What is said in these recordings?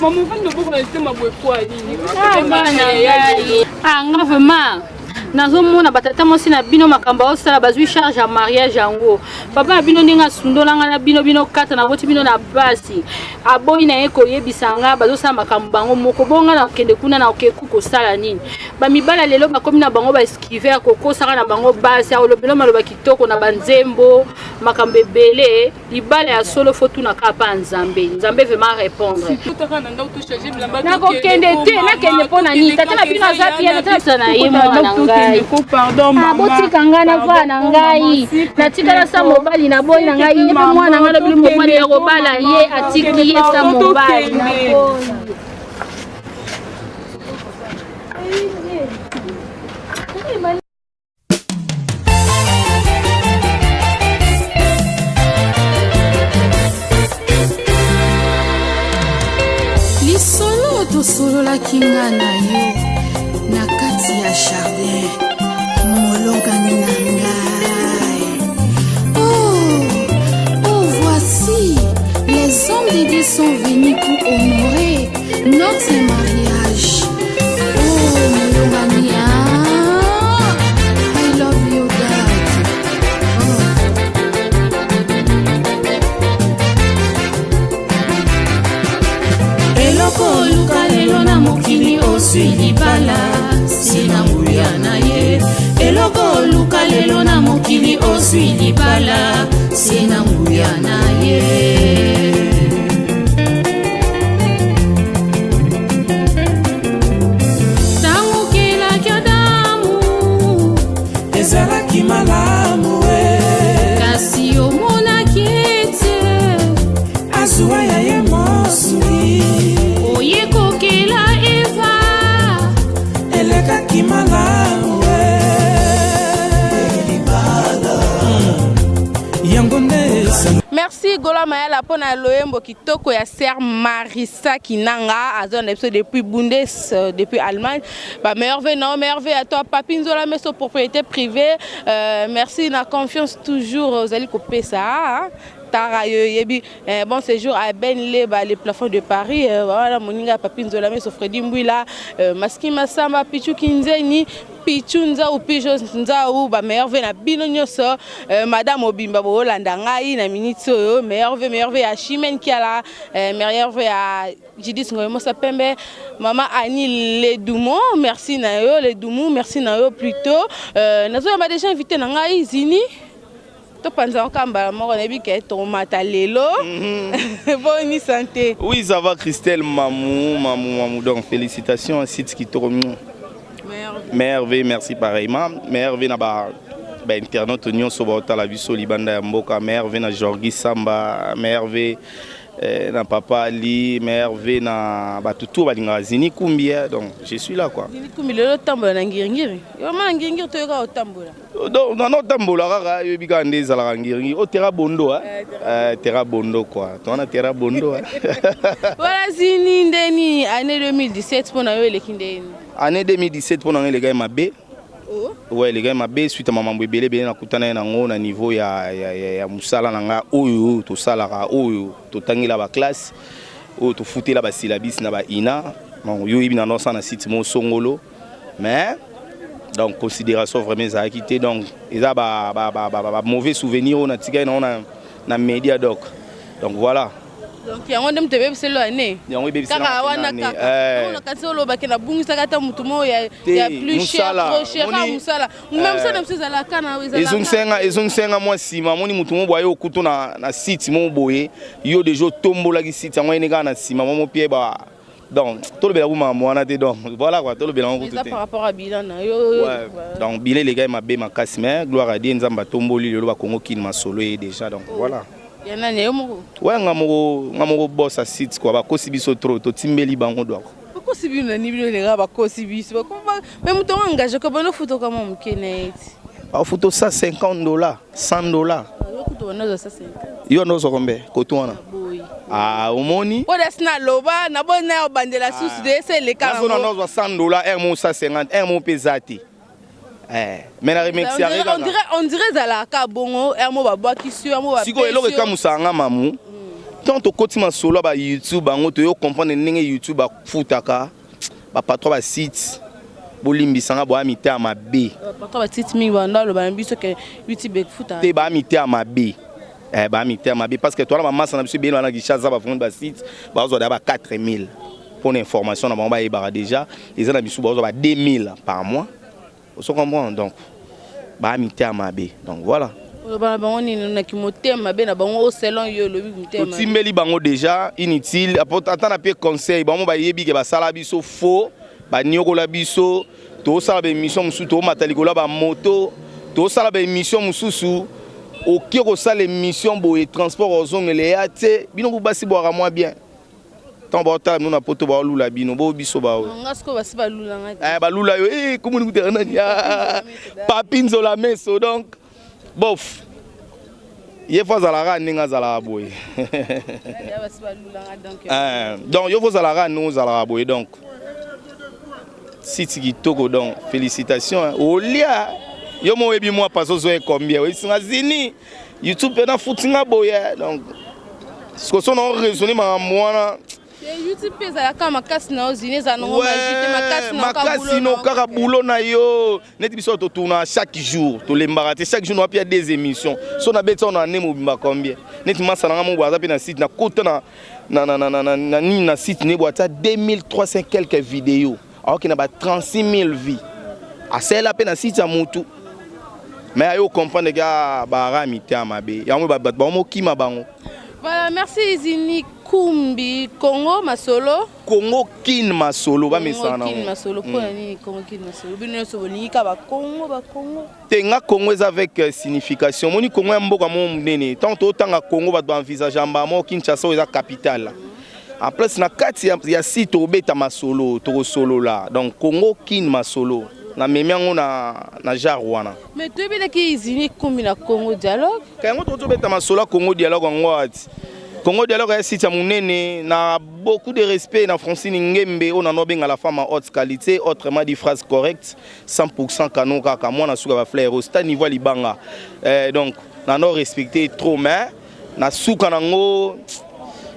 Mama ofandi loboko na litema boye po nini? Ah, bana ngai. Ah, nga vraiment nazomona batata mwasi na bino makambo aosala bazwi charge ya mariage yango papa na bino ndenge asundola nga na bino bino kata naboti bino na pasi aboyi na ye koyebisa nga bazosala makambo bango moko bonga nakende kuna nakeku kosala nini bamibala lelo bakomi na bango baeskive ya kokosaka na bango basi akolobelo maloba kitoko na banzembo makambo ebele libala ya solo fo tuna kaka pa nzambe nzambe vraiment répondre nakokende te nakende mpo na nini tata na bino aza bien tata na ye mwana na ngai ah, botika ngai na vaa na ngai natikala sa mobali na boyi na ngai ye mpe mwana ngai lobili mobali ya kobala ye atiki ye sa mobali Lisolo tosololaki nga na yo na kati ya jardin molongani na ngai oh, oh voici les hommes de Dieu sont venus pour honorer notre mariage oh molongani ah, I love you dad oh. Eloko oluka lelo na mokili ozwi libala se na nguya na ye eloko oluka lelo na mokili ozwi libala se na nguya na ye ntango okelaki adamu ezalaki malamu e kasi omonaki ete azuwa ya ye mosuni oye kokela eva elekaki malamu e libala yango nde Merci Gola Mayala mpo na loyembo kitoko ya sœur Marissa Kinanga aza na biso depuis Bundes euh, depuis Allemagne ba meilleur vœux na meilleur vœux à toi Papi Nzola Meso propriété privée euh, merci na confiance toujours ozali kopesa hein? Tara yo yebi eh, bon séjour à Ben Leba le plafond de Paris euh, voilà moninga Papi Nzola Meso Freddy Mbouila euh, Maski Massamba Pichu Kinzeni Pichu Nzau Pijo Nzau ba meilleur vœux na bino nyonso euh, madame Obimba boolanda ngai na minute oyo meilleur vœux meilleur vœux ya Chimène Kiala euh, meilleur vœux ya Judith Ngoy Mosa Pembe maman Annie Ledumo merci na yo Ledumu merci na yo plutôt euh, nazoyamba déjà invité na ngai Zini topanza yango kaka mbala moko nayebi ke tokomata lelo boni santé Oui, ça va, Christelle Mamou, Mamou, Mamou. Donc, félicitations, site kitoko. Merveille, merci pareillement. Merveille na ba ba internaute nyonso baotala biso libanda ya mboka. Merveille na Jorgi Samba, Merveille eh, na papa Ali, Merveille na bato tout balingaka Zini Kumbi. eh. Donc, je suis là quoi. Zini Kumbi lelo otambola na ngiringiri yo ma na ngiringiri toyoka otambola Donc, non, non, tambola kaka yoyebi kaka nde ezalaka ngiringiri. O terra bondo, hein? Eh, terra bondo quoi. Towana terra bondo. Hein? Voilà Zini ndeni année 2017 mpo na yo eleki ndeni Année 2017 mpo na ngai elekaki mabe. Oh. Ouais, elekaki mabe suite ya mamambo ebele ebele nakutana ye nango na niveau ya, ya, ya, ya mosala na ngai oyo tosalaka oyo totangela baklasse oyo tofutela basyllabus na baina donc yo oyebi na nosala na site moko songolo mais donc considération vraiment ezalaki te donc eza ba, ba, ba, ba, ba, ba mauvais souvenir oyo natikali nango na, na média doc donc voilà donc yango nde moto ebebiseli année yango ebebiseli kaka wana kaka nakasi olobaki nabungisaka ata motu moko ya plus cher trop cher kaka mosala mais mosala na biso ezalaka na ezongisenga mwa nsima amoni motu moko boye okutu na site moko boye yo deja otombolaki site yango ayene kaka na nsima mwa mopie ba donc tolobela ku makambo wana te donc voilà quoi tolobela yango kutu te par rapport à bilan na yo ouais. Donc bilan elekaki mabe makasi mais gloire à Dieu nzambe atomboli lelo bakongo kini masolo ye déjà donc oh. Voilà ya nani yo moko ouais nga moko nga moko boss a site quoi bakosi biso trop totimbeli bango donc bakosi bino nani bino elenga bakosi biso mais moto yango engage ko bano futoka mwa moke na ye ti bafuto 150 dollars 100 dollars. Yo ndo ozwa combien kotu wana? Ah, omoni oyo dasi naloba naboni na obandela susu de ese eleka. Nazona nozwa 100 dollars r mo 150 r mo mpe eza te. Mais na remercier. On dirait ezalaka bongo r mo babwakisi yo mo. Sikoyo eloko ekamusaka nga mamu. Tant tokoti masolo ya ba YouTube yango, toyo comprendre ndenge YouTube afutaka ba patron ba site. Bolimbisanga, boya mitema mabe. Patron ba site mingi banda aloba na biso ke YouTube efutaka. Te, baya mitema mabe. Eh, baya mitema mabe parce que towana bamasa na biso ebele wana Kinshasa, bafungoli ba site, bazwa da ba 4000. Mpona information na bango, bayebaka déjà eza na biso, bazwa ba 2000 par mois, ozo comprendre? Donc baya mitema mabe, donc voilà. Oloba na bango nini naki motema mabe na bango? O selon yo, olobi motema mabe. Totimbeli bango déjà inutile. Ata na mpe conseil bango, bayebi ke basala biso faux, baniokola biso. Tosala baémission mosusu, tomata likolo ya bamoto, tosala baémission mosusu. Okie kosala émission boye, transport ozongela eya te. Bino ku basi bwaka mwa bien, ntango baotala bino na poto, baolula bino bo biso bao. Nga sikoyo basi balulanga te. Eh, balula yo. Eh, komoni kutaka nani? Ah, Papi Nzola Meso. Donc bof, ye fo azalaka ndenge azalaka boye. Ya basi balulanga donc. Eh, donc yo fo ozalaka ndenge ozalaka boye. Donc site kitoko, donc félicitations, hein. Olia yo mo oyebi mwa paso ozwa combien? Oyebisinga zini YouTube mpe nafutinga boye. Donc sikoyo so na oraisonne makambo wana. YouTube mpe ezalaka makasi na yo zini, ezala nango magie te, makasi na makasi no kaka boulot na yo. Neti biso totourna chaque jour, tolembaka te. Chaque jour noapia des émissions, so nabeti wana ane mobimba combien? Neti masa nanga moko aza mpe na site, nakota na nini, na site ne bo atia 2300 quelques vidéos, aoki na ba 36 000 vues. Asalela mpe na site ya mutu, mais ayo comprendre ke bara mitema mabe yango, bato baomokima bango. Voilà, merci Zini Kumbi. Congo Masolo. Congo Kin Masolo, bamesana. Congo Kin Masolo, mpona nini Congo Kin Masolo? Bino nyonso bolingi ka bakongo, bakongo. Te, nga Congo eza avec signification. Omoni, Congo ya mboka moko monene. Ntango totanga Congo, bato baenvisage mbala moko Kinshasa oyo eza capitale. En plus na kati ya site tokobeta masolo, tokosolola. Donc Congo Kin Masolo, namemi yango na genre wana. Mais toyebelaki Zini Kumbi na Congo Dialogue. Ka yango tozobeta masolo ya Congo Dialogue yango ati Congo Dialogue ya site ya monene. Na beaucoup de respect na Francine Ngembe oyo nano abenga la femme à haute qualité, autrement dit phrase correcte, 100% canon, kaka mwana suka bafleur osta niveau ya libanga. Eh, donc nano respecté trop, mais na suka nango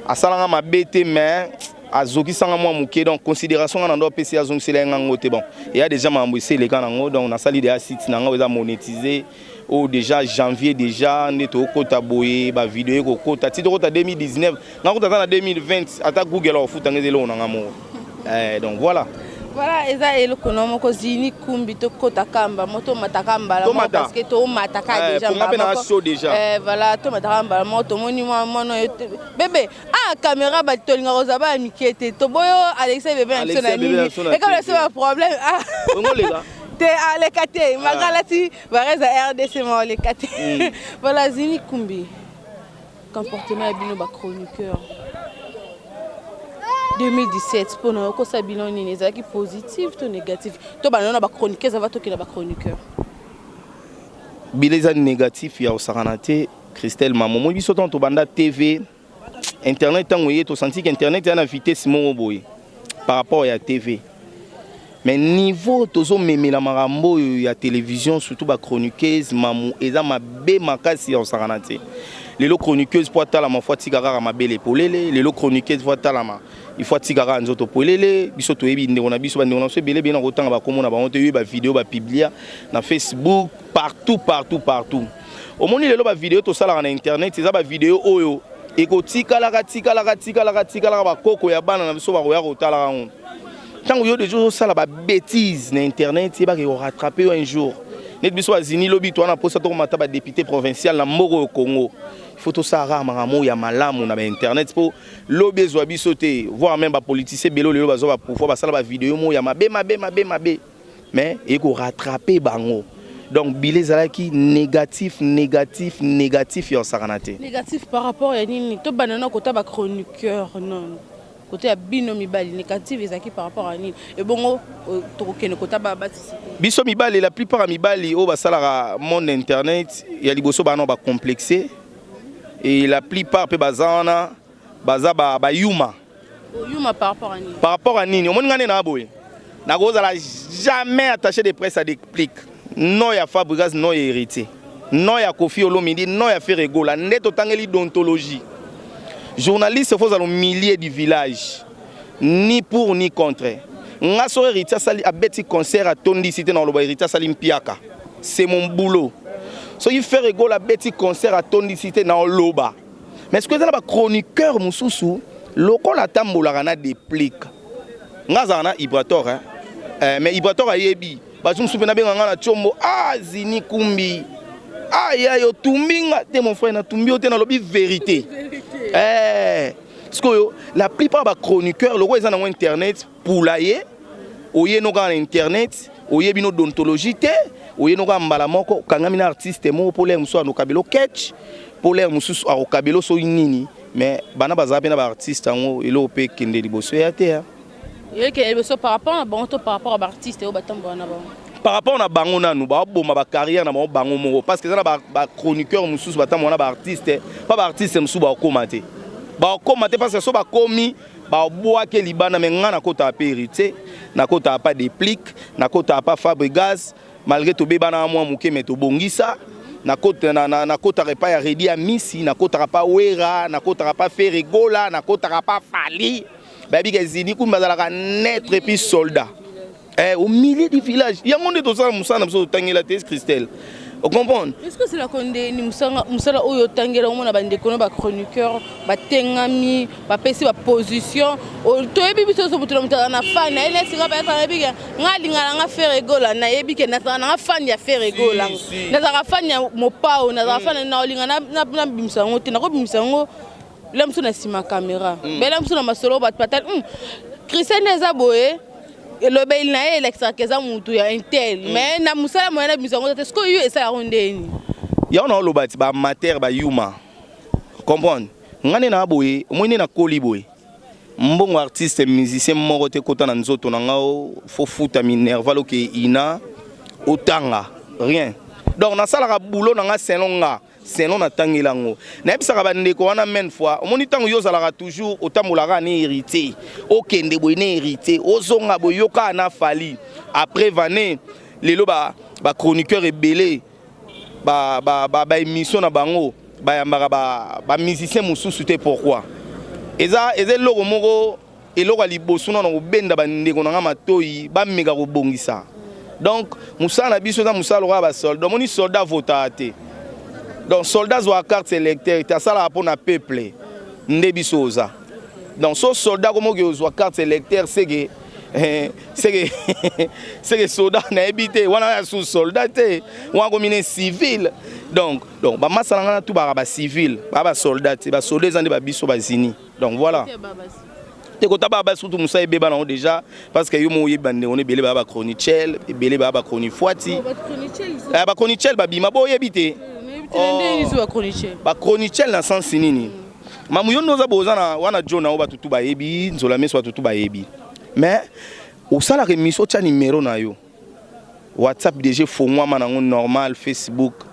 asalanga mabe te, mais azokisanga mwa moke. Donc considération nga na ndo apesi, azongisela ye ngango te. Bon, eya déjà makambo esi eleka nango. Donc nasali deja site na nga oyo eza monétisé, oyo déjà janvier déjà nde tokota boye, bavideo ekokota ti tokota 2019. Nga kuta ata na 2020, ata Google akofutanga, eza eloko na nga moko. Eh, donc voilà. Voilà, eza eloko na moko. Zini Kumbi, tokota kamba mo, tomataka mbala moko parce que tomataka déjà. Mbala moko chaud déjà. Eh, voilà, tomataka mbala moko. Tomoni mwa mwana oyo bebe. Ah, caméra, bato tolingaka kozwa baya mike te. Toboyo Alexia bebe na biso na nini, ekoma biso ba problème. Ah, te, aleka te malgré alati varese ya RDC, ma oleka te. Voilà, Zini Kumbi, comportement ya bino bachroniqueur 2017, mpona okosa bino nini? Ezalaki positif to négatif? To bana na bachroniqueur, ava tokenda bachroniqueur. Bile eza négatif ya kosakana te. Christelle Mamo, moi biso ntango tobanda TV, internet ntango eye, tosanti ke internet eza na vitesse moko boye par rapport ya TV. Mais niveau tozomemela makambo oyo ya télévision, surtout bachroniqueuse, mamu eza mabe makasi ya kosakana te. Lelo chroniqueuse po atalama, fo atika kaka mabele polele. Lelo chroniqueuse fo atalama, il faut atika kaka nzoto polele. Biso toyebi ndeko na biso, bandeko na biso ebele ebele, na kotanga bakombo na bango te. Oyebi bavideo bapublia na Facebook, partout, partout, partout. Omoni lelo bavideo tosalaka na internet, eza bavideo oyo ekotikalaka, tikalaka, tikalaka, tikalaka. Bakoko ya bana na biso bakoya kotalaka yango. Ntango yo deja ozosala babêtise na internet, yebaka ekorattrape yo un jour. Neti biso bazini, lobi to wana mposa tokomata badéputé provincial na mboka oyo Congo, il faut tosala kaka makambo ya malamu na bainternet mpo lobi ezwa biso te. Voire même bapoliticien ebele lelo bazwa bapouvoir, basala bavideo moko ya mabe, mabe, mabe, mabe, mais ekorattrape bango. Donc bile ezalaki négatif, négatif, négatif ya osakana te. Négatif par rapport ya nini? Tobanda na kota bachroniqueur, non, kote ya bino mibali, négatif ezalaki par rapport à nini? Ebongo tokokende kota batisi. Biso mibali, la plupart ya mibali oyo basalaka monde internet ya liboso, bana bacomplexe, et la plupart mpe baza wana, baza bayuma. Oyuma par rapport à nini? Par rapport à nini? Omoni, nga nde na boye, nakozala jamais attaché de presse à Déplique, non ya Fabrigas, non ya Héritier, non ya Kofi Olomidi, non ya Ferre Gola. Nde totangeli déontologie. Journaliste, faut ozala au milieu du village, ni pour ni contre. Nga soki Héritier asali, abeti concert, atondisi te, na koloba Héritier asali mpiaka, c'est mon boulot. Soki Ferre Gola abeti concert, atondisi te, na oloba. Mais soki eza na bachroniqueur mosusu lokola atambolaka na Déplique, nga azalaka na Ibrator, hein? Mais Ibrator ayebi bato mosusu mpe nabenga nga na tiombo. Ah, Zini Kumbi, aya yo tumbi nga te, mon frère, natumbi yo te, nalobi vérité. Sikoyo la plupart bachroniqueur, lokola eza nango internet, pula ye oye no kaka na internet, oyebi no déontologie te, oye no kaka mbala moko okangami na artiste moko mpo lere mosusu anokabela oketch, mpo lere mosusu akokabela soki nini. Mais bana bazala mpe na baartiste yango, eloko mpe ekende liboso ya te ya. Eyekende liboso par rapport na bango to par rapport à baartiste oyo batambola na bango? Par rapport na bango nanu baoboma bacarrière na bango bango moko, parce que eza na bachroniqueur mosusu batambola na baartiste, mpa baartiste mosusu bakokóma te, bakokóma te, parce que so bakomi babwake libanda. Me nga nakotaka mpe Héritier, nakotaka pa Déplique, nakotaka pa Fabregas, malgré tobebana mwa moke, me tobongisa. Nakotaka epai ya Redi ya Misi, nakotaka pa Wera, nakotaka pa Ferre Gola, nakotaka pa Fally. Bayebi ke Zini Kumbi bazalaka neutre et puis soldat au milieu du village. Yango nde tosala mosala na biso, totangela te, Christelle, ocomprendre? Est ce que osalaka ndeni mosala oyo otangela, omona bandeko no bachroniqueur batengami, bapesi baposition? Toyebi biso nyonso, moto na moto aza na fan na ye. Neti nga bayaka, nayebi ke nga alinga na nga Ferre Gola, nayebi ke nazalaka nanga fan ya Ferre Gola, nazalaka fan ya Mopao, nazalaka fan na olinga nabimisa yango te, nakobimisa yango lela mosusu na nsima caméra, bela mosusu na masolo. Bato batali Christian nde eza boye, elobeli na ye elakisaka eza mutu ya intel, mais na mosala moye nabimisa yango te. Sikoyo yo esalaka ndeni? Yango na oloba ti baamateur bayuma comprendre. Nga nde naa boye, omoi nde nakoli boye, mbongo artiste musicien moko te kota na nzoto na nga. Fo futa minerval, oke ina otanga rien. Donc nasalaka boulot na nga selon nga, selon natangela yango. Nayebisaka bandeko wana maine fois, omoni, ntango yo ozalaka toujours otambolaka na Héritier, okende boye na Héritier, ozonga boye, yoka na Fally. Après vane lelo bachroniqueur ebele, baémission na bango bayambaka bamusicien mosusu te. Pourquoi? Eza eloko moko, eloko ya liboso nano kobenda bandeko na nga matoi, bameka kobongisa. Donc mosala na biso eza mosala lokola basoldat. Omoni, soldat votaka te, donc soldat azwaka carte électeur te, asalaka mpo na peuple nde biso oza. Donc so soldat komoki ozwa carte électeur, seke soldat nayebi te wana ya su soldat te, wana komi ne civil. Donc bamasa na ngai na tu baka bacivil, baa basoldat te. Basoldat eza nde babiso bazini. Donc voilà te kota baa basutu mosala ebeba nango déjà, parce que yo mo oyebi bandeko no ebele baa bachronichel, ebele baa bachronifoiti, bachronichel babima boyebi te. Bachronichel na sens nini? Mamu, yo nde oza boza na wana jo na yo, bato tu bayebi nzola meso, bato tu bayebi. Mais osalaka émission, otya numero na yo WhatsApp déjà efongwama nango normal, Facebook,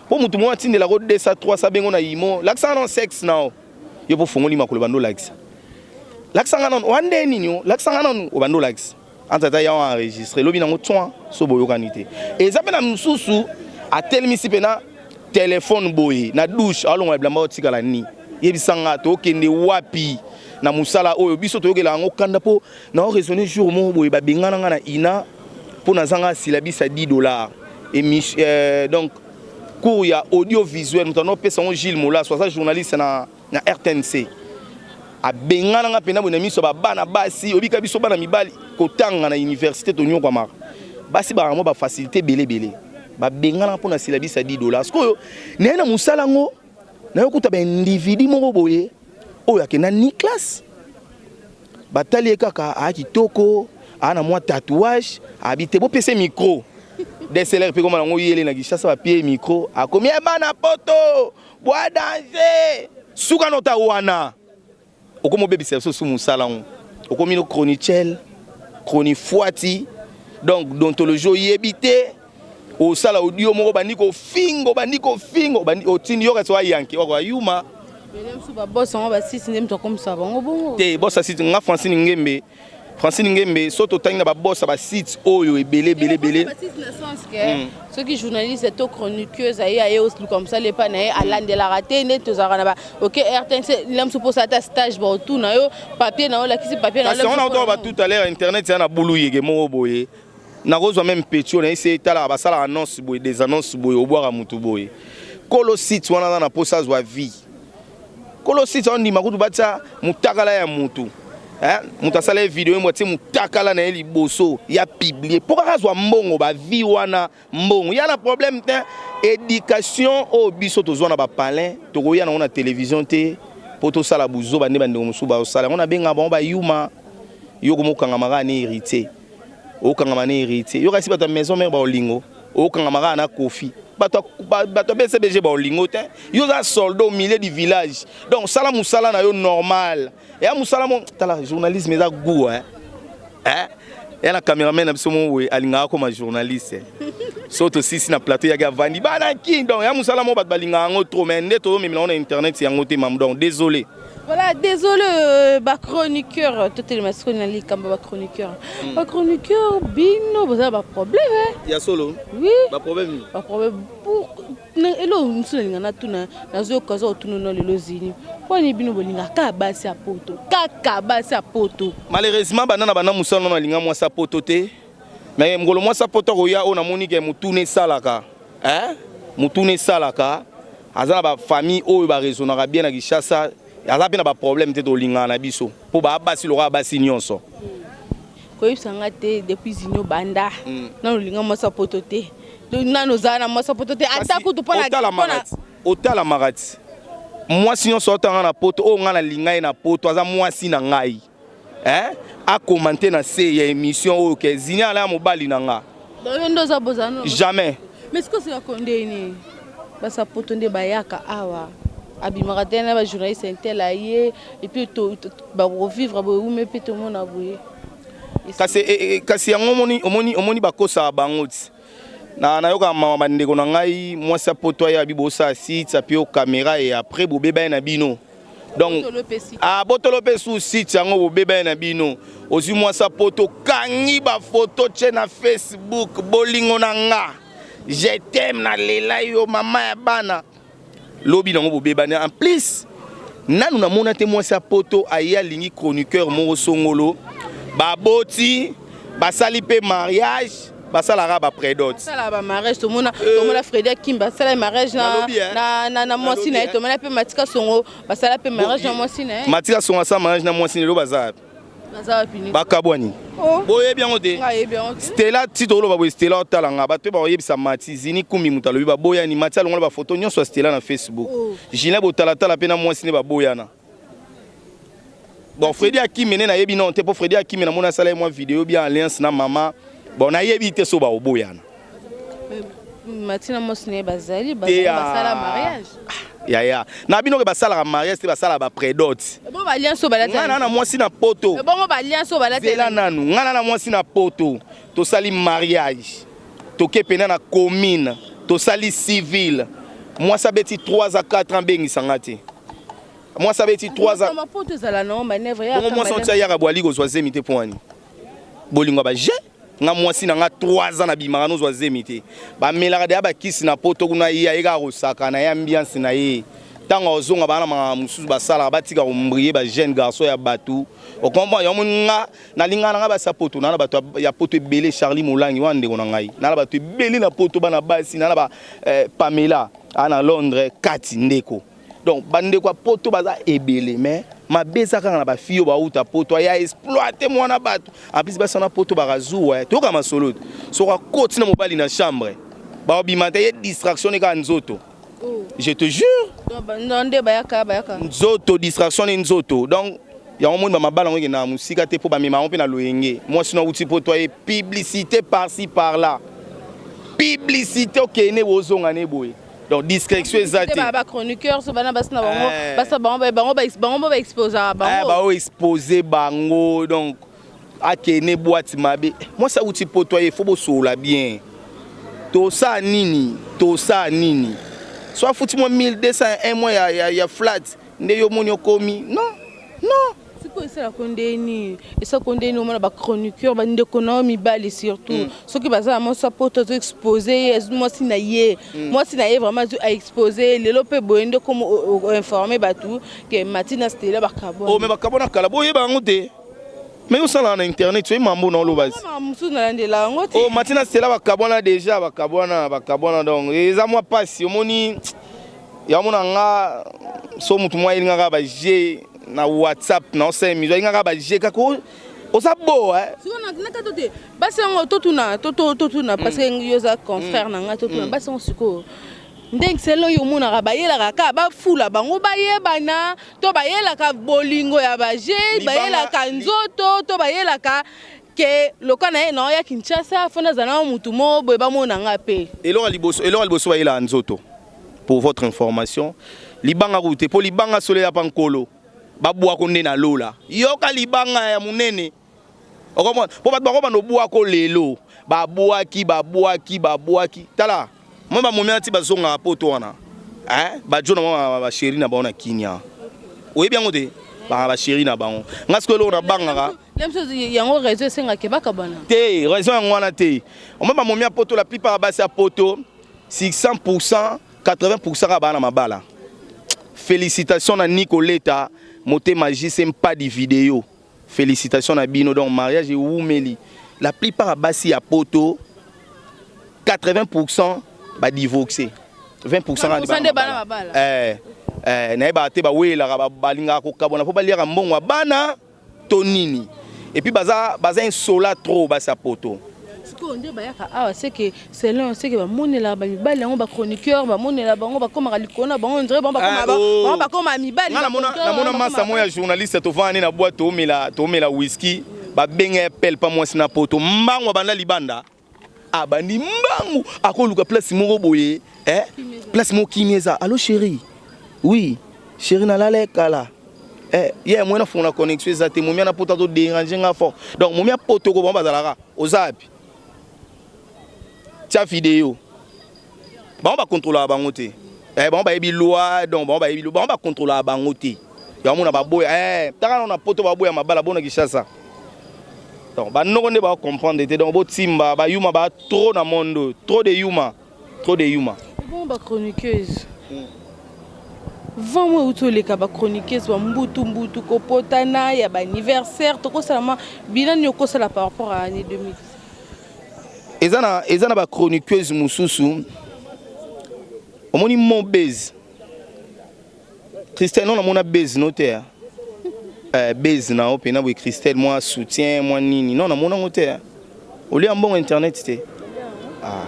mpo motu moko atindelako 200 300, bengo na imo, lakisanga nano sexe na yo. Yo mpo fongoli makolo, bando olakisa, lakisanga nano wa nde nini o, lakisanga nano, obanda olakisa entre ata ya enregistré, elobi nango tsoin. So boyokani te, eza mpe na mosusu atelemisi mpe na telefone boye na douche, alongola bilamba, otikala ni yebisanga tokende wapi na mosala oyo biso toyokela yango kanda. Mpo na oraisonne, jour moko boye babengana nga na ina mpo nazanga syllabus ya 10 $. Donc cours ya audiovisuel, moto anopesa yango Gilles Molaso, aza journaliste na RTNC. Abengana nga mpena boye na miso ya babana basi. Obika biso bana mibali kotanga na université tonyokwamaka, basi baka mwa bafacilité ebele ebele. Babengana mpo na syllabus ya 10 $. Sikoyo naye na mosala yango, nayokuta baindividu moko boye oyo akenda ni classe, batali ye kaka aya kitoko, aa na mwa tatouage, abi te bopesa micro DSLR mpe koma nango yele na Kinshasa, bapie micro, akomi bana poto bwa danger. Suka nota wana okomi obebisa biso su mosala yango, okomi no chronichel, chronifoiti. Donc déontologie oyebi te, osala audio moko, bandi kofinga, obandi kofinga, otindi yoka so ayanke wako ayuma. Babos yango basisi nde moto akomisa bango bongo. Te, boss asisi nga Francine Ngembe. Francine Ngembe, so totangi na baboss ya basite oyo ebele ebele ebele. Soki journaliste to chroniqueuse aye aye oluka mosala epai na ye, alandelaka te nde tozalaka na ba ok RTNC la mosusu mposa ata stage, baotuna yo papier na yo, olakisi papier na Kasi yango nakotoka ba tout à l'heure, internet eza na bulu yeke moko boye. Nakozwa même petit oyo nayesi, etalaka, basalaka annonce boye, des annonces boye, obwaka motu boye. Kolo site wana aza na mposa azwa vie. Kolo site aondima kutu batia mutakala ya mutu, eh? Moto asala ye video ye mo atie mutakala na ye liboso ya publie mpo kaka azwa mbongo, bavie wana mbongo ya na problème te. Éducation oyo biso tozwa na bapalin, tokoya nango na télévision te mpo tosala buzoba nde bandeko mosusu bazosala yango. Nabengaka bango bayuma. Yo komokangama kaka na Héritier, okangama na Héritier. Yo kasi bato ya Maison Mère baolingo, okangama kaka na Kofi, bato ya BCBG baolingo te. Yo oza soldat au milieu du village, donc sala mosala na yo normal. Eya mosala mo tala, journalisme eza goût, hein? Hein? Ya na cameraman na biso moko boye alingaka koma journaliste. So tosisi na plateau, yaki avandi bana ki. Donc ya mosala moko bato balingaka yango trop, mais nde tozomemela yango na internet yango te, mamu. Donc désolé. Voilà, désolé, bachroniqueur, totelema sikoyo na likambo bachroniqueur. Bachroniqueur, bino boza baproblème, hein? Ya solo. Oui. Baproblème. Baproblème. Eloko mosusu nalinga natuna, nazoyoka za otuna na lelo zini, mponi bino bolinga kaka basi ya poto, kaka basi ya poto? Malheureusement, banda na banda mosala nano, alinga mwasi ya poto te. Mais mokolo mwasi ya poto akoya, oyo namoni ke motuna esalaka, eh? Motuna esalaka, aza na bafamille oyo baraisonnaka bien na Kinshasa, aza mpe na baproblème te, tolingaka na biso mpo baa basi lokola basi nyonso. Koyebisa nga te, depuis zinio banda nano olinga mwasi ya poto te, nano ozala na mwasi ya poto te, ata kutu mpona Otalamaka ti mwasi nyonso otanga na poto oyo ngai nalinga ye na poto, aza mwasi na ngai, eh? Akomante na se ya émission oyo ke Zini ala ya mobali na nga. Yo nde oza bozana? Jamais. Mais sikoyo osika kondeni basa poto nde bayaka awa, abimaka te na bajournaliste intel aye, et puis bakovivre boye, ume mpe tomona boye. Kasi yango omoni bakosaka bango ti na nayokaka mama bandeko na ngai. Mwasi ya poto aye, abi bosala site, api yo caméra e après bobeba ye na bino. Donc ah, botolo mpe su site yango, bobeba ye na bino. Ozwi mwasi ya poto, kangi bafoto, tie na Facebook: "Bolingo na nga, je t'aime, nalela yo, mama ya bana." Lobi nango bobebani. En plus, nanu namona te mwasi ya poto aye alingi chroniqueur moko songolo, baboti, basali mpe mariage, basalaka baprédot. Basala bamariage, tomona, tomona Fredi Akimba asala mariage na mwasi na ye. Tomona mpe Matika Songo basala mpe mariage na mwasi na ye. Matika Songo asala mariage na mwasi, lelo baza Baza wapi? Bakabwani. Boyebi yango te? Ayebi yango te. Stela, ti toloba boye, Stela otalanga, bato bakoyebisa Mati Zini Kumbi, moto alobi baboyani. Mati alongola bafoto nyonso ya Stela na Facebook. Julien Botalatala mpe na mwasi nde baboyana. Bon, Fredi Akime nde nayebi non te, mpo Fredi Akime namoni asala ye mwa video bien, alliance na mama. Bon, nayebi te so bakoboyana. Mati na mwasi na ye bazali basala mariage. Yaya na bino ke basalaka mariage te, basalaka baprédot. Bongo baalliance oyo balati? Ngai na na mwasi na poto. Bongo baalliance oyo balati? Zela nanu. Ngai na na mwasi na poto, tosali mariage, toke pena na commune, tosali civil. Mwasi abeti 3 à 4 ans, bengisanga te. Mwasi abeti 3 ans. Poto ezala nango manœuvre. Bongo mwasi otia yaka bwali kozwa zemi te mpo wani bolingo ya baje. Nga mwasi na nga 3 ans nabimaka, nozwa zemi te. Bamelaka deya bakisi na poto kuna. Ye aye kaka kosaka na ye, ambiance na ye. Ntango azonga, baa na makambo mosusu basalaka, batika kombrie bajeune garçon ya bato. Ocomprendre yango? Nga nalingaka na nga basi ya poto, naa na bato ya poto ebele. Charlie Molangi wana ndeko na ngai, naa na bato ebele na poto, bana basi naa na ba Pamela aa na Londres kati ndeko. Donc bandeko ya poto baza ebele, mais mabe eza kaka na bafille oyo bauta poto, aya exploite mwana bato. En plus, basi wana poto bakazuwa, toyoka masolo, soki akoti na mobali na chambre, baobima te. Ye distraction ne kaka nzoto, je te jure. Nde bayaka bayaka. Nzoto, distraction ne nzoto. Donc yango moni bamabala yango ekendaka mosika te, mpo bamema yango mpe na loyenge. Mwasi no awuti poto, aye, publicité par-ci par-là, publicité, okende bozonga ne boye. Donc discrétion eza te. Bachroniqueur so bana basi na bango, basi bango bango bango baexposaka bango. Bao expose bango. Donc akende boîte mabe. Mwasi awuti poto, aye, faut bosolola bien. Tosala nini? Tosala nini? So afuti mwa 1200 un mois ya flat, nde yo moni okomi non non. Sikoyo esalaka ndeni, esalaka ndeni omona bachroniqueur, bandeko na yo mibali surtout, soki baza na mwasi ya poto, azo expose ye, azwi mwasi na ye, mwasi na ye vraiment azwi, aexpose ye lelo mpe boye nde komo oinforme bato ke Matina Stela bakabwana. Oh, mais bakabwana kala, boyeba yango te. Mais osalaka na internet, oye mambo na oloba. Mosusu nalandela yango te. Oh, Matina Stela bakabwana déjà, bakabwana, bakabwana. Donc eza mwa pasi. Omoni yango na nga, so motu mwa ayelingaka baje na WhatsApp na osala émission, ayelingaka baje kaka oza bo, eh? Sikoyo nakato te, basi yango totuna, totuna, parce que yo oza confrère na ngai. Totuna basi yango sikoyo ndenge selo oyo omonaka, bayelaka kaka bafula bango bayebana, to bayelaka bolingo ya baje, bayelaka nzoto, to bayelaka ke loka na ye na oya Kinshasa, fo nazala na mutu moko boye, bamona nga mpe? Eloko ya liboso, bayelaka nzoto. Pour votre information, libanga kutu te, mpo libanga solo eya pa nkolo, babwako nde na lola. Yoka, libanga ya monene, okomona mpo bato bakobanda obwako lelo, babwaki, babwaki, babwaki. Tala moi, bamomi wana ti bazongaka poto wana, eh? Bajo na mwa bachéri na bango na Kinia, oyebi yango te, baka bachéri na bango. Nga sikoyo eloko nabangaka Yango réseau esengaka bakabana. Te, raison yango wana te. Omoi bamomi ya poto, la plupart ya basi ya poto, 600, 80 kaka baa na mabala. Félicitation na Nicoleta Motema, JC Mpadi Video, félicitation na bino. Donc mariage ewumeli. La plupart ya basi ya poto, 80 badivorce, 20. Nde bana mabala. Eh, nayebaka te, bawelelaka, balingaka kokabwana mpo baliaka mbongo ya bana to nini. Et puis baza insola trop, basi ya poto. Sikoyo nde bayaka awa, seke selon seke bamonelaka bamibali yango, bachroniqueur bamonela bango, bakomaka likolo na bango, ndre bango Ah, oh. bakoma mibali. Nga namona masa moko ya journaliste, tovanda na boîte, toomela whisky, babenga ye pele pa mwasi na poto. Mbangu abanda libanda, abandi mbangu, akoluka place moko boye, eh? Place moko kimia eza. Allo chéri, oui chéri, nalala ekala, eh, ye mwana fongola connexion eza te. Momi ana poto azoderange nga fort. Donc momi apoto ko bango bazalaka, oza wapi, tia video. Bango bakontrolaka bango te, eh, bango bayebi loi. Donc bango bayebi loi, bango bakontrolaka bango te. Yango mona baboya, eh, taka na poto baboya mabala bona Kinshasa. Donc banoko nde bacomprendre te. Donc botimba bayuma ba trop na monde oyo, trop de yuma, trop de yuma. Bon, bachroniqueuse, vent mo euti oleka, bachroniqueuse bambutu mbutu kopotana ya baanniversaire, tokosala mwa bilan nini okosala par rapport à année 2010? Eza na bachroniqueuse mosusu, omoni mo base Christelle, non, namona base no te, base na yo mpena boye Christelle, mwa soutien, mwa nini, non, namona yango te. Olia mbongo internet te. Ah.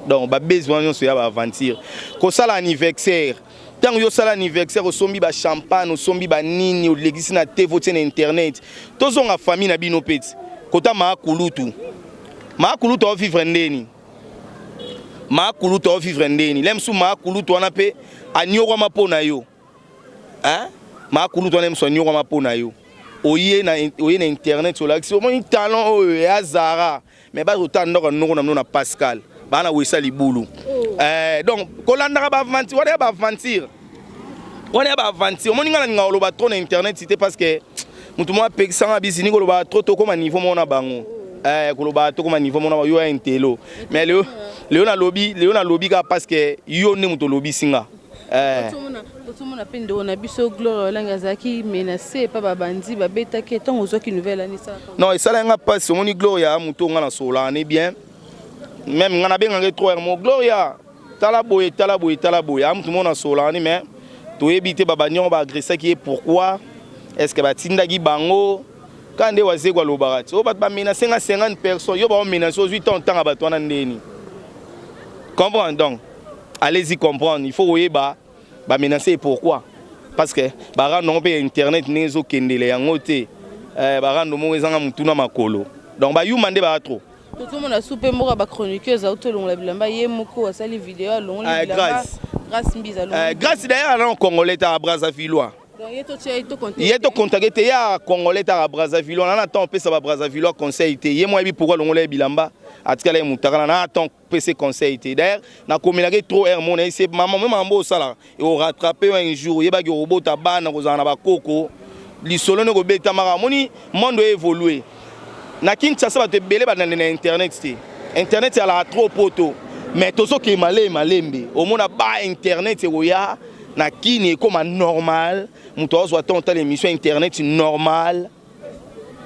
Donc babase wana nyonso ya baaventure. Kosala anniversaire, ntango yo osala anniversaire, osombi bachampagne, osombi banini, olekisi na TV, otie na internet. Tozonga famille na bino mpe ti kota maakulutu, maakulutu aovivre ndeni, maakulutu aovivre ndeni le mosusu. Maakulutu wana mpe aniokwama mpo na yo, hein? Maakulutu wana mosusu aniokwama mpo na yo. Oye na internet, olakisi, omoni talent oyo ya Zara, mais bazotala ndako ya noko na bino na Pascal, baa na wesa libulu, oh. Donc kolandaka baaventure wana ya baaventure wana ya baaventure. Omoni ngai nalinga koloba trop na internet te, parce que motu moko apekisanga bisini koloba trop, tokóma niveau moko na bango, koloba tokóma niveau moko na bango. Yo ya intelo, mais lelo nalobi, lelo nalobi kaka parce que yo nde moto olobisi nga. Tozomona mpe ndeko na biso Gloire Olangi azalaki menacé epa babandi babetaki. Ntango ozwaki nouvelle ani, esalaka? Non, esalaki nga mpasi. Omoni Gloria, moto nga nasololaka ne bien, même nga nabengaka trop heure mo Gloria, tala boye, tala boye, tala boye. Aa, motu moko nasololaka ni, mais toyebi te babandi yango baagressaki ye pourquoi. Est ce que batindaki bango kaka nde wazeko alobaka ti oyo bato bamenace nga 50 personnes? Yo baomenace, ozwi ntango ntanga bato wana ndeni comprendre. Donc allez-y comprendre, il faut koyeba bamenace ye pourquoi, parce que barando yango mpe ya internet ndenge ezokendele yango te, barando moko ezanga motu na makolo. Donc bayuma nde baa trop. Tozomona su mpe moko ya bachroniqueuse auti olongola bilamba ye moko, asali video, alongoli bilamba. Grâce Mbiza. Grâce d'ailleurs ana congolais taka Brazzavillois. Ye tokontake te, ya congolais taka Brazzavillois. Nana ntan opesa babrazzavillois conseil te. Ye mo ayebi pourquoi alongola ye bilamba, atikala ye mutakala. Na ntan opesa conseil te. D'ailleurs nakomelaki trop heure mona ese mama me mambo osalaka ekorattrape yo un jour. Oyebaki okobota bana, kozala na bakoko. Lisolo nde kobetamaka omoni monde oyo evolue na Kinshasa bato ebele balanda na internet te. Internet ezalaka trop poto mais tozokende malembe malembe omona ba internet ekoya na kini ekoma normal moto azwa temps otala émission internet normal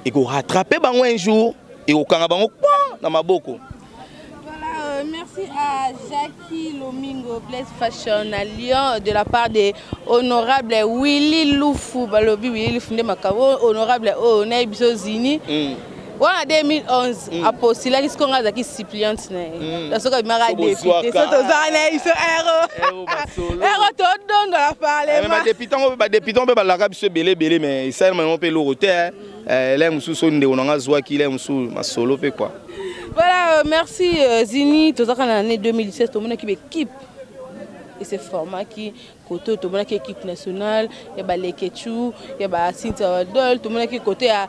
eko rattraper bango un jour ekokanga bango kwa na maboko. Voilà, merci à Jackie Lomingo, Blaise Fashion à Lyon, de la part de honorable Willy Lufu, balobi Willy Lufu nde makambo honorable oyo na biso Zini. Wana 2011 apostilaki sikoyo nga azalaki suppliante na ye. Soki abimaka So député, bozwaka. so tozala na ye biso ero. Ero basolo. Ero todondola Mais parlement. badepute yango badepute mpe balaka biso ebele ebele mais esalema yango mpe eloko te le mosusu oyo ndeko na nga azwaki le mosusu masolo mpe quoi. Voilà, merci Zini. Tozaka na année 2017, tomonaki équipe et se formaki côté, tomonaki équipe nationale ya balekechu, ya ba Cynthia Wadol, tomonaki côté ya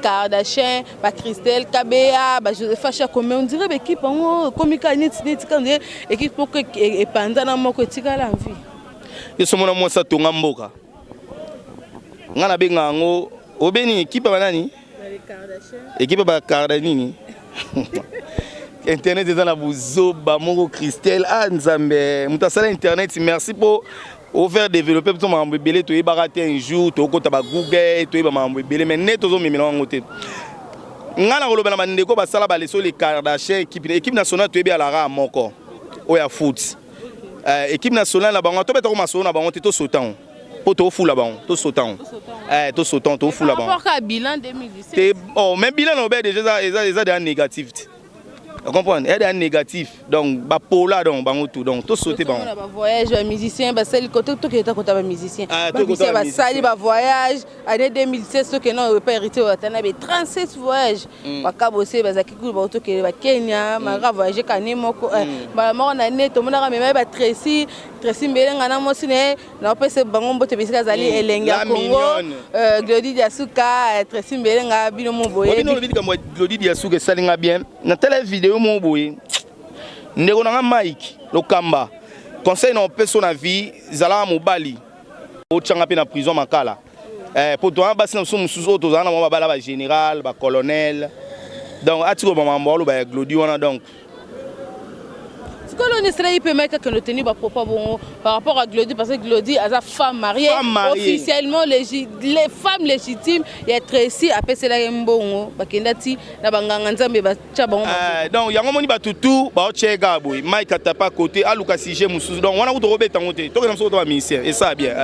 Kardashian, ba Christelle Kabeya, ba Josepha Chako, mais on dirait ba équipe yango ekomi kaka neti neti kaka on dirait équipe moko epanzana, moko etikala en vie. Yo so mona mwasi atonga mboka nga nabenga yango obeni équipe ya banani, équipe ya bakarda nini. Internet eza na bozoba moko. Christelle, ah Nzambe, moto asala internet, merci mpo ofaire développer biso makambo ebele toyebaka te. Un jour tokota bagoogle, toyeba makambo ebele, mais nde tozomemela yango te. Nga na koloba na bandeko basala baleso les Kardashian, équipe nationale toyebi alaka moko oyo ya foot. Équipe nationale na bango tobetako masolo na bango te, tosotango mpo tofula bango, tosotango, tosotango, tofula Par bango. rapport à bilan 2017. Te, oh, mais bilan na obe déjà eza déjà négatif te, comprendre, eza déjà négatif. Donc bapola, donc bango tout, donc tosaute bango. Tomona bavoyage bamusicien basali kote, tokende kota bamusicien. Ah, tokota bamusicien basali bamusicien. Bavoyage année 2016, tokende oyo epa Héritier Watanabe, 37 voyage. Bakabose bazalaki kuna, baotokende bakenya maka voyage kane moko, mbala moko na ne. Tomonaka mema batracy Tracy Mbelenga na mwasi na ye. Naopesa bango mbote bisika azali elenge ya La Congo. mignonne. Glodi Diasuka, Tracy Mbelenga, bino mo Bino boyebi. olobi likambo ya Glodi Diasuka, esalinga bien. Natala video moko boye, ndeko na nga Mike Lokamba, conseil na opesa na vie: zalaka mobali, otyanga mpe na prison makala. Po toza basi na biso mosusu oyo tozala na mwa babala bagénéral, bacolonel, donc atikoba makambo aloba ya Glodi wana, donc Sikoyo esalaki mpe Mike akende oteni bapropos bongo par rapport à Glody, parce que Glody aza femme mariée. Femme mariée. Officiellement les femmes légitimes ya Tracy, apeselaki mbongo, bakenda ti na banganga Nzambe, batya bango maboko. Donc yango moni bato tu baotyeka boye, Mike atapa côté, aluka sujet mosusu. Donc wana kuta kobeta yango te, tokenda mosusu kota bamusicien, esala bien.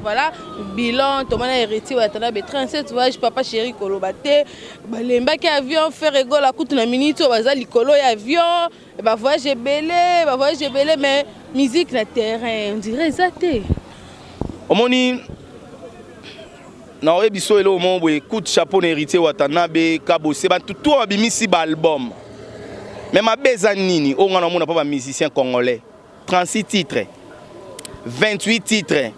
Voilà bilan, tomona Héritier Watanabe 37 voyage, Papa Chéri koloba te, balembaki avion. Ferre Gola kutu na minute oyo baza likolo ya avion. Bavoyage ebele, bavoyage ebele, mais musique na terrain on dirait eza te. Omoni, na oyebi so eloko moko boye, coup de chapeau na Héritier Watanabe, Kabose, bato tu babimisi baalbum. Mais mabe eza nini oyo nga namona mpo bamusicien congolais? 36 titres, 28 titres,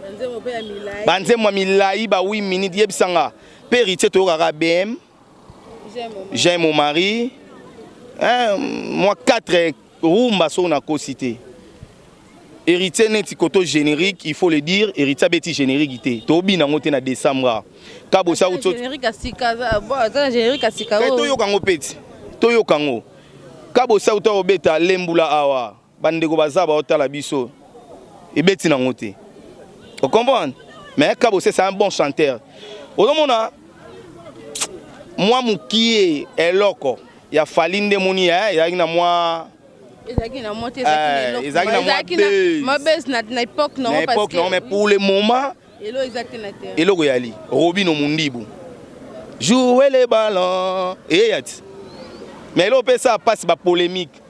banzembo mpe ya milai. Banzembo ya milai ba 8 minutes. Yebisanga mpe Héritier, toyokaka BM, J'aime mon mari, hein, moi 4 rumba so nakosi te. Héritier neti koto générique, il faut le dire, Héritier abeti générique te, tobina yango te na décembre. Kabosa uti générique ya sika bon, aza na générique ya sika. Kai oyo. Toyoka yango peti, toyoka yango. Kabosa uta kobeta lembula awa, bandeko baza baotala biso, ebeti nango te, ocomprendre? Mais Kabose, c'est un bon chanteur. Ozomona mwa mokie eloko ya Fally nde moni ezalaki na mwa Ezalaki na mwa te. Ezalaki na mwa Ezalaki na buzz. mwa buzz na époque Na nango parce époque nango, mais que pour le moment elo eza te na terrain. Eloko yali Robino Mundibu, jouer les ballons eya ti, mais eloko mpe esala mpasi, bapolémique.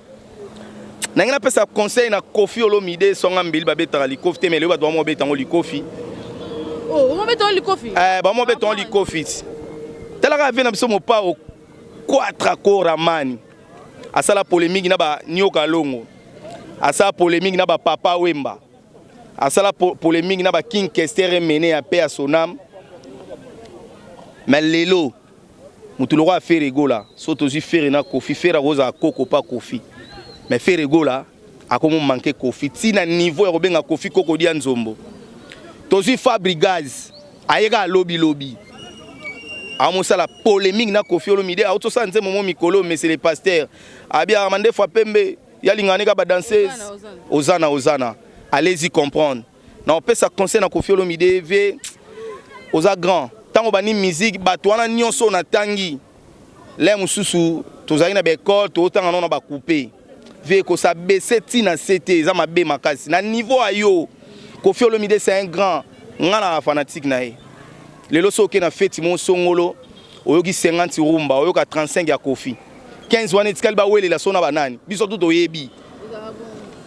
Nange napesa conseil na Kofi Olomide, songa mbeli babetaka likofi te, mais lelo bato bamo babeta yango likofi. Oh, omobeta ngo likofi? Bamo babeta yango likofi ti. Talaka ave na biso Mopao 4 koramani, asala polémique na banioka longo, asala polémique na bapapa Wemba, asala polémique na baking Kester Emene ya pe ya sonam. Mais lelo motu lokola Ferre Gola, so tozwi Ferre na Kofi, Ferre akozala koko pa Kofi, mais Ferre Gola akomo manke Kofi ntina niveau ya kobenga Kofi koko dia nzombo. Tozwi Fabrigaz. Aye kaka lobi lobi amosala polemique na Koffi Olomide, auti osala nzembo mo mikolo, monsieur le pasteur abi mandefu ya pembe yalingaka ne kaka ba danseuse ozana ozana. Allez-y comprendre. Na opesa conseil na Koffi Olomide, vie oza grand, ntango bani musique bato wana nyonso natangi le mosusu tozalaki na baekole, totanga nano na bacoupe. Vie kosabese ntina se te, eza mabe makasi na niveau ya yo. Koffi Olomide, c'est un grand. Nga na fanatique na ye. Lelo soki oke na feti mo songolo, oyoki 50 rumba, oyoka 35 ya Koffi, 15 wana etikali bawelela so na banani. Biso tu toyebi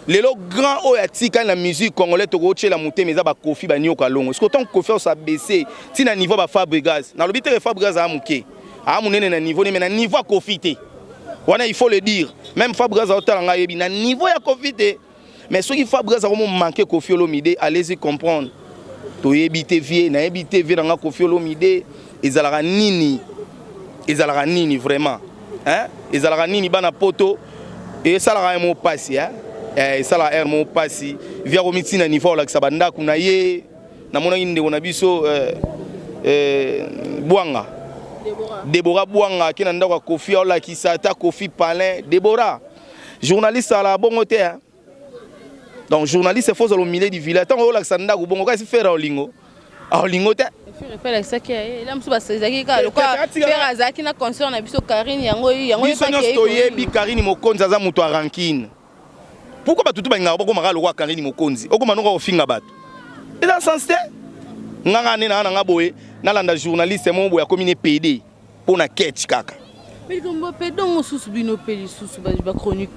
lelo grand oyo atikali na musique congolais tokotiela motema, eza bakofi banioka longo. Soki otango Koffi osabese ntina niveau baFabregas, nalobi teke Fabregas aa moke, aa monene na niveau ne, mais na niveau ya Koffi te. Wana il faut le dire. Même Fabregas aotala ngai, ayebi na niveau ya Koffi te. Mais soki Fabregas akomo manquer Koffi Olomide, allez-y comprendre. Toyebi te, vie nayebi te, vie nanga Koffi Olomide ezalaka nini, ezalaka nini vraiment, hein? Ezalaka nini? Bana poto esalaka ye mo pasi, hein? Eh, esalaka aire mo pasi. Vie akomi ntina niveau olakisa bandako na ye. Namonaki ndeko na biso Bwanga Debora Bwanga ake na ndako ya Koffi, aolakisa ata Koffi palin. Debora journaliste ala bongo te, hein? Donc journaliste faut ozala au milieu du village. Ntango olakisa ndako bongo, kasi Ferre olingo aolingo te. Azalaki na concert na biso Karine yango yango. Biso nyonso toyebi Karine Mokonzi aza moto ya rancune. Pourquoi bato tu balingaka bakomaka lokola Karine Mokonzi? Okoma noko kofinga bato, eza sens te. Nganga nde naa nanga boye, nalanda journaliste moko boye akomi ne PD mpo na ketch kaka. Likambo pédé mosusu, bino mpe lisusu bachroniqueur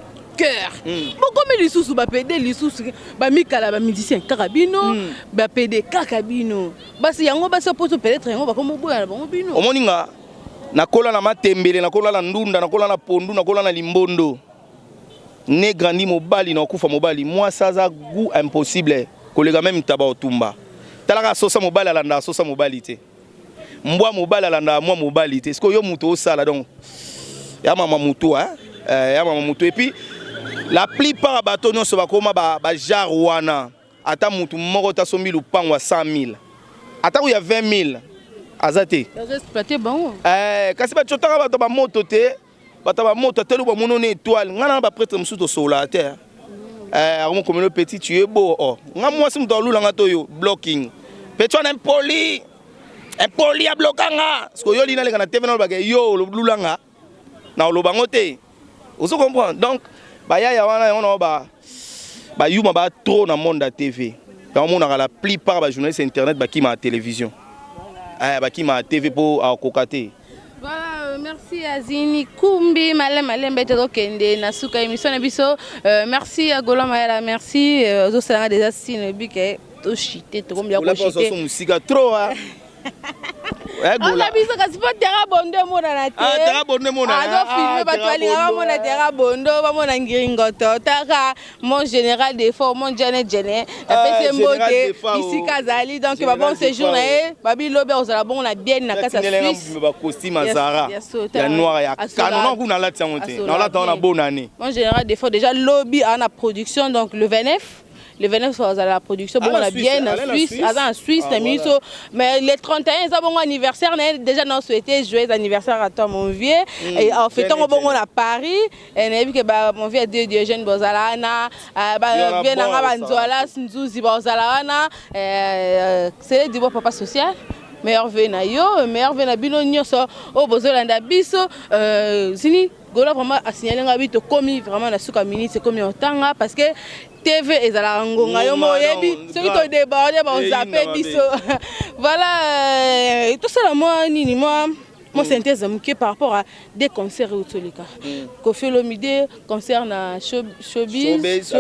bokomi lisusu bapédé, lisusu bamikala bamusicien kaka bino, bapédé kaka bino. Basi yango, basi poto peut-être yango bakomi oboya na bango bino. Omoni nga nakola na matembele, nakola na ndunda, nakola na pondu, nakola na limbondo, ne grandi mobali na okufa mobali. Mwasi aza goût impossible koleka même taba otumba. Talaka sosa mobali alandaka sosa mobali te, mbwa mobali alandaka mwa mobali te. Sikoyo yo moto osala donc ya mama motu, ya mama motu. Et puis la plupart ya bato nyonso bakoma bajare wana, ata motu moko tasombi lupango ya 100 000, ata kuya 20 000 aza te. Eh, kasi bacotaka bato bamoto te, bato bamoto ateli bamono na étoile. Ngai na baprêtre mosusu tosololaka te. Akomokomelo petit, tu es beau. Oh, nga mwasi moto alulanga to yo blocking petit wana impoli, impoli, ablokanga. Parce que yo lina aleka na TV na olobaka yo olulanga na oloba ngo te, ozo comprendre. Donc bayaya wana yango nao bayuma ba trop na monde ya TV. Yango omonaka la plupart bajournaliste internet bakima ya télévision, bakima ya TV mpo akoka te. Voilà, merci Azini Kumbi Malem Malembe, tokende na suka émission na biso. Merci à Gola Mayala, merci ozosalanga déjà signe bike toshite tokomi ya koshite. Musika trop, hein. Oza biso kasi mpo Terra Bondo emonana te. Terra Bondo emonana. Azofilme bato balingaka bamona Terra Bondo, bamona ngiringoto. Taka mon général Defort, mon jene jene, napesi mbote bisika azali. Donc babon séjour na ye, babi lobi akozala bongo na bienne na kati ya Suisse. Bacostume ya Zara ya noir ya kano na kuna alati yango te, naolata yango na bonne année. Mon général Defort déjà lobi aa na production, donc le 29, le 29 azala la production bongo na bien na Suisse, aza na Suisse na miso. Mais le 31 eza bongo anniversaire na ye. Déjà na souhaité joyeux anniversaire à toi, mon vieux, et en fêtant bongo na Paris. Nayebi ke mon vieux Dieu Diogène bozala wana, vieux nanga banzwala nzuzi bozala wana. C'est du bon papa social, meilleur vœu na yo, meilleur vœu na bino nyonso oyo bozolanda biso. Zini Gola vraiment asignale nga bi tokomi vraiment na suka minute, ekomi otanga parce que TV ezalaka ngonga. Yo mo oyebi soki todéborde, baozape biso. Voilà, tosala mwa nini, mwa synthèse moke par rapport à des concerts oyo toleka. Koffi Olomide, concert na Showbiz,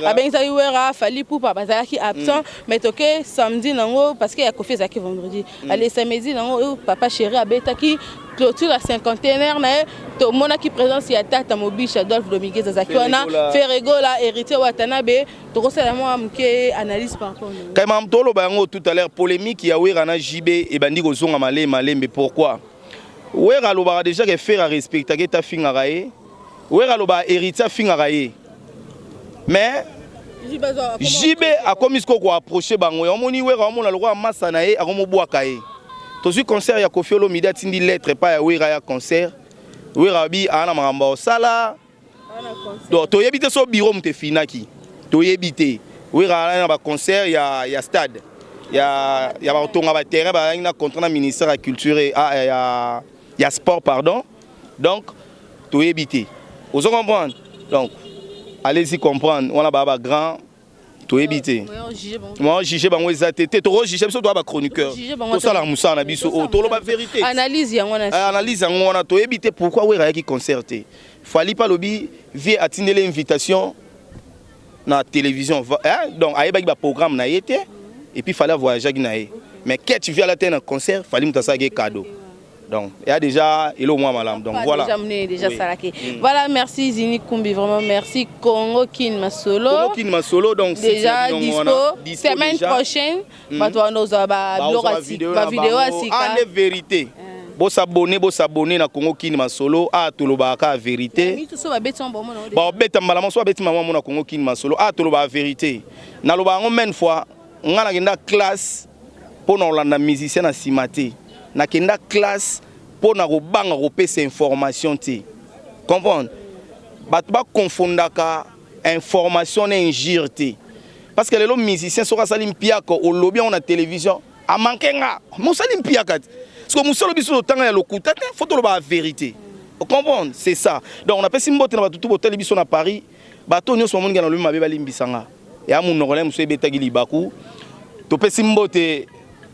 abengisaki Wera, Fally Ipupa bazalaki absent. Mais toke samedi nango, parce que ya Koffi ezalaki vendredi. Ale samedi nango, papa chéri abetaki clôture ya cinquantenaire na ye. Tomonaki présence ya tata Mobisha Adolphe Dominguez azalaki wana, Ferre Gola, Héritier Watanabe. Tokosala mwa moke analyse par rapport. Kayima toloba yango tout à l'heure, polémique ya Wera na JB ebandi kozonga malembe malembe. Pourquoi? Wera alobaka déjà ke Ferre arespectaka ete afingaka ye. Wera alobaka Héritier afingaka ye, mais JB akomi sikoyo koapproche bango. Yango omoni Wera omona lokola masa na ye akomobwaka ye. Tozwi concert ya Koffi Olomide, atindi lettre epai ya Wera ya concert. Wera abi aa na makambo ya kosala. Donc toyebi te so bureau moto efinaki, toyebi te. Wera alaki na baconcert ya stade ya bakotonga baterrain, bazalaki na contrat na ministère ya culture et, ah, ya sport, pardon. Donc toyebi te, ozo comprendre? Donc allez-y comprendre, wana baa bagrand, toyebi te. Mo juge bango eza te te, tokojuge biso, toya bachroniqueur, tosalaka mosala na biso oyo, toloba vérité. Analyse yango wana. Analyse yango wana. Toyebi te pourquoi Wera ayaki concert te. Fally mpe alobi vie atindeli invitation na télévision, hein? Donc ayebaki baprogramme na ye te et puis Fally avoyageaki na ye, mais ketch vie ala te na concert. Fally moto asalaki cadeau, donc il y a déjà eloko mwa malamu. Donc voilà. Déjà monene déjà. Oui. Salaki. Voilà, merci Zini Kumbi, vraiment merci. Congo Kin Masolo. Congo Kin Masolo, donc déjà dispo, dispo semaine déjà prochaine. Bato wana ozwa babiloko, bavideo ya sika. Ah, nde vérité. Bosabone, bosabone na Congo Kin Masolo. A tolobaka kaka vérité. Babeta mbala moso, babeti mama mo na Congo Kin Masolo. A tolobaka vérité, nalobaka yango maine fois. Nga nakenda classe mpo na kolanda musicien na nsima te, nakenda classe mpo na kobanga kopesa information te. Comprendre, bato bakonfondaka information na injure te, parce que lelo musicien soki asali mpiaka, olobi yango na télévision, amanke nga mosali mpiaka te, parce que mosala biso totanga ya lokuta te, faut tolobaka vérité, comprendre? C'est ça. Donc napesi mbote na bato tu botali biso na Paris. Bato nyonso bamoninga na lobi mabe, balimbisanga ya monoko na mosu ebetaki libaku. Topesi mbote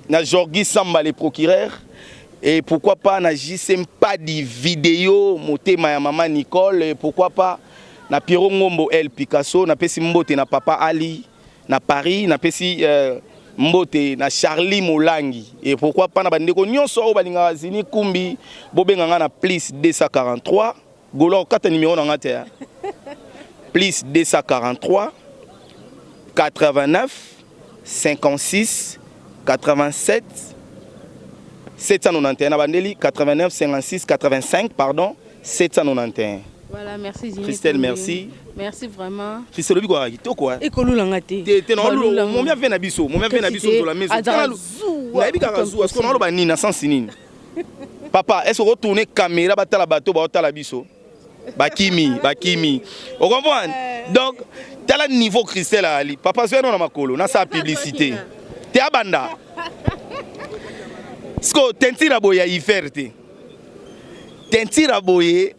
na Jorgi Samba le procureur, et pourquoi pas na JC Mpadi vidéo motema ya mama Nicole, et pourquoi pas na Pierrot Ngombo El Picasso. Napesi mbote na papa Ali na Paris, napesi mbote na Charlie Molangi, et pourquoi pas na bandeko nyonso oyo balingaka Zini Kumbi. Bobenga nga na plus 243 golo okata numéro na nga te, plus 243 89 56 87 791. Na bandeli 89 56 85, pardon, 791. Voilà, merci Zini. Christelle, merci. Merci vraiment. Christelle, obi kwa kitoko. Ekolulanga te. Te te, na momi ave na biso, momi ave na biso nzola mezo. Nayebi kaka zuwa, parce que naoloba nini na sens nini? Papa, est-ce que retourner caméra, batala bato baotala biso? Bakimi, bakimi. O comprendre? Donc tala niveau Christelle ali. Papa zwe na makolo, na sa publicité. Te abanda. Siko tentira boye ya hiver te. Tentira boye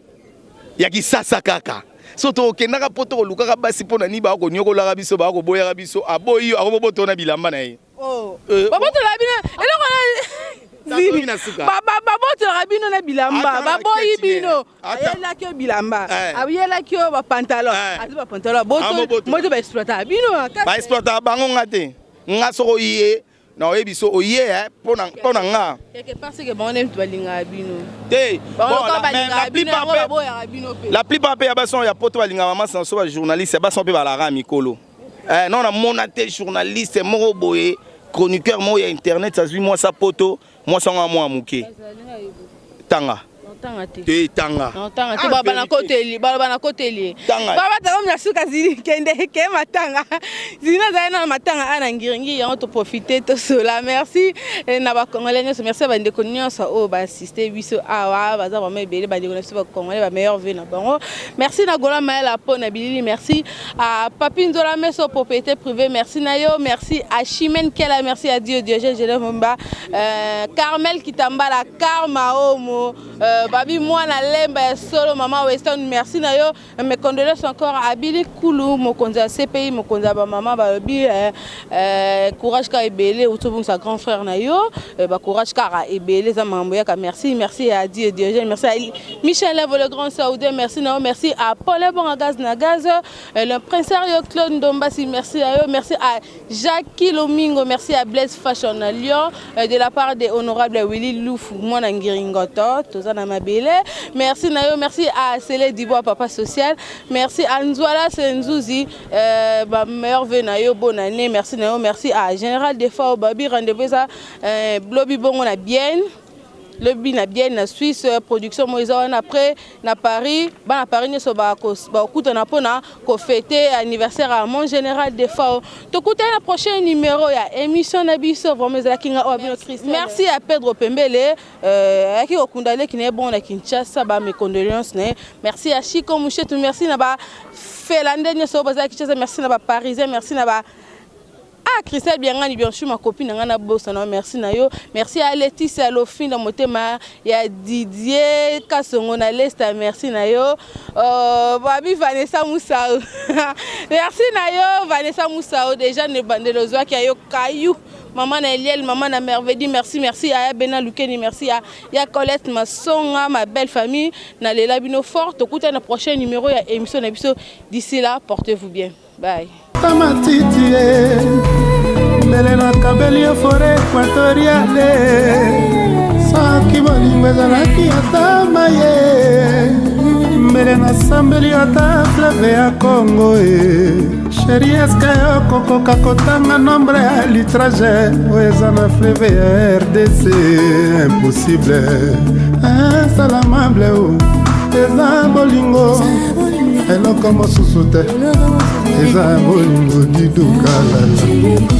ya kisasa kaka. So tokendaka mpo tokolukaka basi mpo na nini bakonyokolaka biso, bakoboyaka biso, aboyi yo, akoboboto na bilamba na ye. Babotola bino eloko, babotolaka bino na bilamba, baboyi bino. Ayelaki yo bilamba, ayelaki yo bapantalon, azi bapantalon, moto baexploitaka bino. Baexploitaka bango, nga te. Nga soko oye na oyebi so oye mpo na nga. Quelque part c'est que bango nde balingaka bino. Te, la plupart mpe ya basi ya poto balingaka mama na so bajournaliste ya basi mpe balaka mikolo. Non, namona te journaliste moko boye, chroniqueur moko ya internet azwi mwasi poto, mwasi yango amwa moke. Tanga te, tanga. Tanga te, baloba na koteli babataka na suka. Zili kende ke matanga, zili azali na matanga a na ngiringi yango, toprofite tosola. Merci na bacongolais nyonso, merci na bandeko nyonso oyo baassiste biso awa, baza vraiment ebele, bandeko na biso bacongolais, bameilleurs vœux na bango. Merci na Gola Mayela mpo na bilili, merci à Papi Nzola Meso propriété privée, merci na yo, merci à Chimène Kela, merci à Dio Diogène Genève Momba, Carmel Kitambala, Karma Omo, Babi Mwana Lemba ya solo, Mama Weston, merci na yo. Mes condoléances encore à Billy Kulu, mokonzi ya CPI, mokonzi ya bamama, balobi courage kaka ebele, otobongisa grand frère na yo, bacourage kaka ebele, eza makambo yaka. Merci, merci à Dio Diogène, merci à Michel Levo le grand saoudien, merci na yo, merci à Paul Ebonga Gaz na Gaz, le prince Ario Claude Ndombasi, merci à yo, merci à Jackie Lomingo, merci à Blaise Fashion à Lyon, de la part de honorable Willy Loufou, mwana Ngiringoto, toza na mabele. Merci na yo, merci à Célé Dibois, papa social. Merci à Nzwala Senzuzi, ba meilleurs vœux na yo, bonne année. Merci na yo, merci à Général Defa Babi, rendez-vous ça, Blobi Bongo na bien. Lobi na Bienne na Suisse, production moko eza wana. Après na Paris, bana Paris nyonso bakokutana mpona kofêter anniversaire ya mon général Defao. Tokutani na prochain numéro ya émission na biso. Vraiment, ezalaki nga oyo bino Christelle. Merci ya Pedro Pembele, ayaki kokunda leki na ye bongo na Kinshasa, ba mes condoléances na ye. Merci ya Chico Mushetu, merci na bafelande nyonso oyo bazalaki Kinshasa, merci na Baparisien, merci na ba ah Christelle Biangani, bien sûr, ma copine na nga na bosana, merci na yo. Merci à Laetitia Lofinda, motema ya Didier Kasongo na Lesta, merci na yo. Babi Vanessa Musao, merci na yo Vanessa Musao, déjà ne bandelo ozwaki ya yo kayu, mama na Eliel, mama na Mervedi, merci, merci aya Bena Lukeni, merci ya, ya Colette Masonga, ma belle famille, nalela bino fort. Tokutana na prochain numéro ya émission na biso. D'ici là, portez-vous bien, bye. Matiti ye mbele nakabeli yo forêt équatoriale. Soki bolingo ezalaki ata maye, mbele nasambeli ata fleuve ya Kongo. E chéri, eske okokoka kotanga nombre ya litrage oyo eza na fleuve ya RDC? Impossible, insalamable o eza bolingo, eloko mosusu te, eza bolingo didukalala.